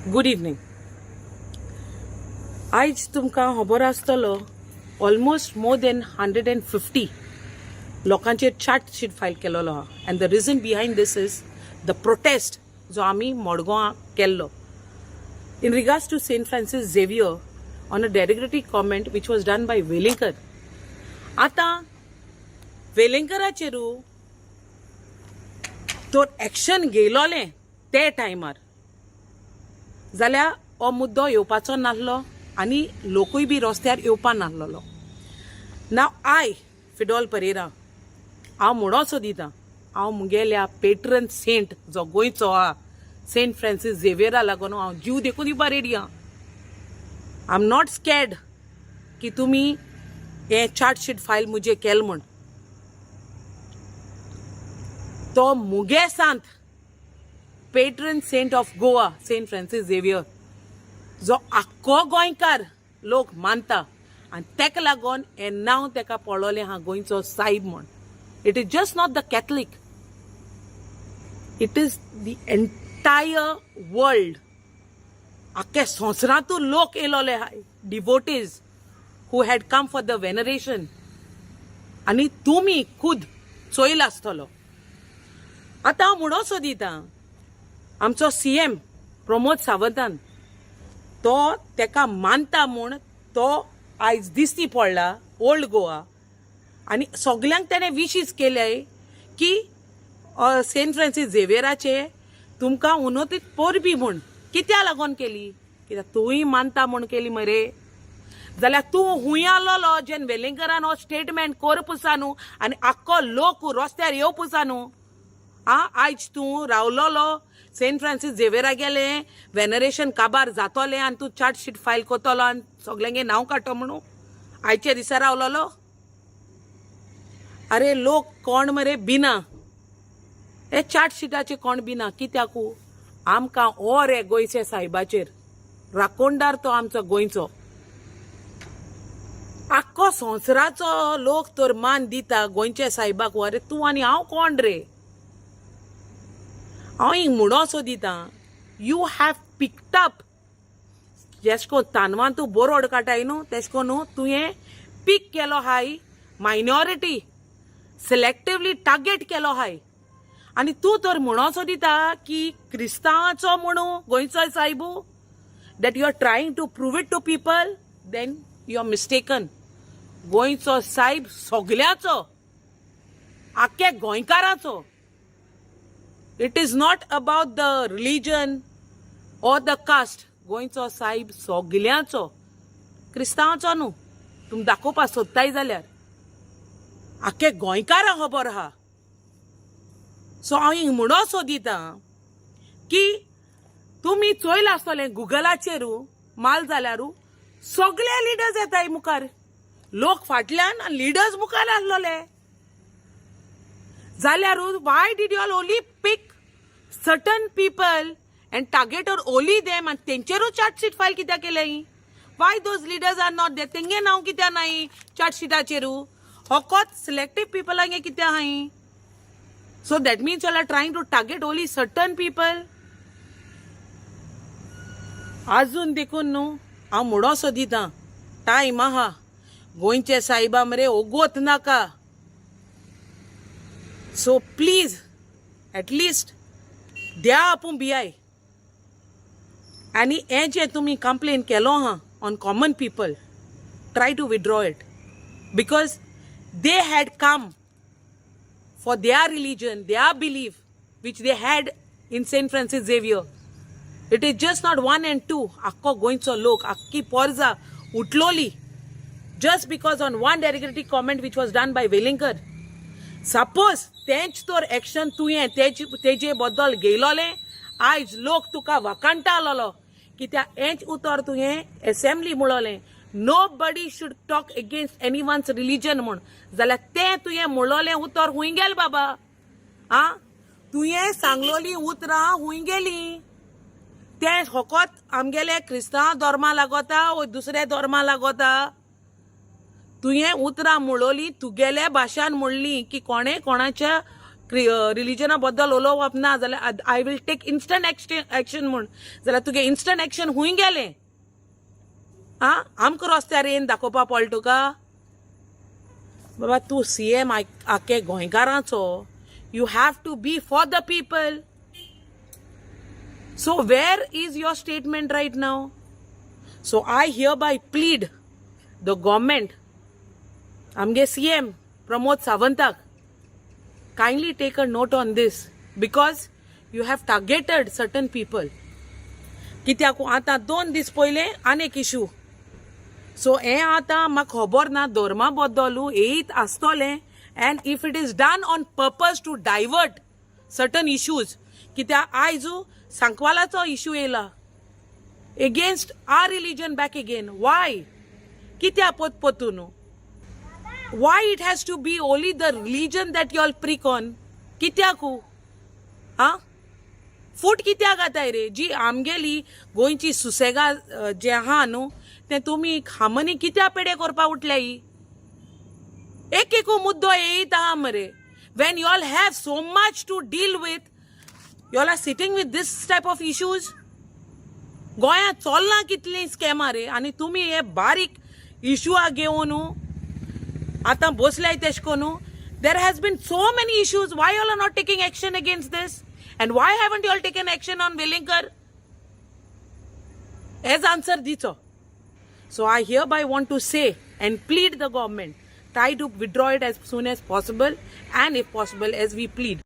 Good evening. आयज तुमकां खबर आसतलो, almost more than 150 लोकांचेर चार्ज शीट फायल केलेलो आहा and the reason behind this is the protest जो आमी मडगांवां केल्लो in regards to Saint Francis Xavier on a derogatory comment which was done by Velingkar. आतां वेलिंगकराचेरू तर एक्शन घेयलोलें ते टायमार जाल्यार हो मुद्दो येवपाचो नासलो आनी लोकूय बी रस्त्यार येवपा नासलेलो. नाव I फिडॉल परेरा हांव म्हणो सोदितां, हांव मुगेल्या पेट्रन सेंट जो गोंयचो आहा, सेंट फ्रांसीस झेवियरा लागून हांव जीव देखून दिवपा रेडी आहा. I am not scared की तुमी हें चार्जशीट फायल मुजे केल म्हूण. तो मुगे सांत, patron saint of Goa, Saint Francis Xavier, जो आख्खो गोंयकार लोक मानता आनी तेका लागून हें नांव तेका पडलोलें आहा, गोंयचो सायब म्हूण. It is just not the Catholic, it is the entire world. आख्खे संवसारांतू लोक येयलोले आहाय, devotees who had come for the veneration. आनी तुमी खुद चोयला आसतलो. आतां हांव म्हणो सोदितां, आमचो सीएम प्रमोद सावंतान तो तेका मानता म्हूण तो आयज दिसती पडला ओल्ड गोवा आनी सगल्यांक तेणें विशीस केले की सेंट फ्रांसीस झेवियराचे तुमकां उनतीत परबी म्हूण. कित्या लागून केली? कित्याक तूंय मानता म्हूण केली मरे. जाल्यार तूं हुंय आसलोलो जेन्ना वेलिंगकरान हो स्टेटमेंट करपुसा न्हू आनी आख्खो लोक रस्त्यार येवपुसा न्हू? आ आयज तूं रावलोलो सेंट फ्रांसीस झेवियरा गेले वेनरेशन काबार जातोलें आनी तूं चार्ज शीट फायल करतलो आनी सगल्यांगे नांव काडटो म्हणून आयच्या दिसा रावलोलो? अरे, लोक कोण मरे बिना हे चार्ज शिटाचे कोण बिना. कित्याकू आमकां ओ रे गोंयचे सायबाचेर राखोणदार तो आमचो गोंयचो. आख्खो संवसाराचो लोक तर मान दिता गोंयच्या सायबाक. अरे, तूं आनी हांव कोण रे? हांव हिंग म्हणो सोदितां, you have picked up जेश कोन तानवान तूं बोरोड काटाय न्हू, तेश कोन न्हू तुवें पीक केलो हाय, मायनॉरिटी सिलेक्टिवली टार्गेट केलो हाय. आनी तूं तर म्हणो सोदिता की क्रिस्तांवाचो म्हणू गोंयचो सायबू, that you are trying to prove it to people, then you are mistaken. गोंयचो सायब सगल्याचो, आख्ख्या गोंयकाराचो. It is not about the religion or the caste. गोंयचो सायब सगल्यांचो, क्रिस्तांवाचो न्हू. तुमी दाखोवपा सोदताय जाल्यार आख्खे गोंयकारांक खबर आहा. सो हांव हिंग म्हणो सोदितां की तुमी चोयलां आसतलें गुगलाचेरू माल जाल्यारू सगळे लिडर्स येताय मुखार. लोक फाटल्यान आनी लिडर्स मुखार आसलोले. जाल्यार why did you all only pick certain people and target or only them आनी तेंचेरूच चार्जशीट फायल कित्याक केलें? Why those leaders are not there? तेंगे नांव कित्याक नाही चार्ज शिटाचेरू? होकोत सिलेक्टीव पिपलांगे कित्याक हाय? So that means you are trying to target only certain people. अजून देखून न्हू हांव म्हणो सोदितां, टायम आहा, गोंयचे सायबा मरे ओगोत नाका. सो प्लीज एटलिस्ट द्या आपूण बियाय. आनी हें जें तुमी कंप्लेन केलो आहा on common people, try to withdraw it, because they had come for their religion, their belief, which they had in St. Francis Xavier. It is just not one and two. आख्खो गोंयचो लोक, आख्खी पोरजा उठलोली just because on one derogatory comment which was done by Velingkar. Suppose तेंच तर action तुवें तेज तेजे बद्दल घेयलोलें, आयज लोक तुका वखाणटा आसलोलो. कित्याक हेंच उतर तुवें एसेंब्ली म्हणलें, "Nobody should talk against anyone's religion" म्हूण. जाल्यार तें तुवें म्हणलोलें उतर हुंय गेल बाबा? आ तुवें सांगलोली उतरां हुंय गेली? तें फकत आमगेले क्रिस्तांव धर्मा लागोता वो दुसऱ्या धर्मा लागोता? तुवें उतरां म्हणलोली, तुगेल्या भाशान म्हणली की कोणें कोणाच्या रिलिजना बद्दल उलोवप ना जाल्यार I will take instant action म्हूण जाल्यार तुगे इन्स्टंट एक्शन हुंय गेलें? आं, आमकां रस्त्यार येवन दाखोवपा पडटा तुका? बाबा, तूं सीएम आख्खे गोंयकारांचो. You have to be for the people. So where is your statement right now? So I hereby plead the government, आमगे सीएम प्रमोद सावंताक, kindly take a note on this because you have targeted certain people. कित्याक आतां 2 दीस पयले आनीक issue. So हें आतां म्हाका खबर ना, धर्मा बद्दलू येयत आसतलें and if it is done on purpose to divert certain issues, कित्याक आयजू सांकवालाचो इशू येयला against our religion back again. Why? कित्याक पोत पोतून? Why it has to be only the religion that you all prick on? कित्याकू? आं, फूट कित्याक जाताय रे? जी आमगेली गोंयची सुसेगा जें आहा न्हू, तें तुमी खामनी कित्याक पेडे करपा उठल्याय? एक एकू मुद्दो येयत आहा मरे. When you all have so much to deal with, you all are sitting with this type of issues. गोंयांत चोल्लां कितलीं स्कॅमां रे आनी तुमी हे बारीक इशू घेवन आतां बसल्याय तेश कोन्नू. There has been so many issues. Why all are not taking action against this and why haven't you all taken action on Velingkar? As answer दिचो. So I hereby want to say and plead the government, try to withdraw it as soon as possible and if possible as we plead.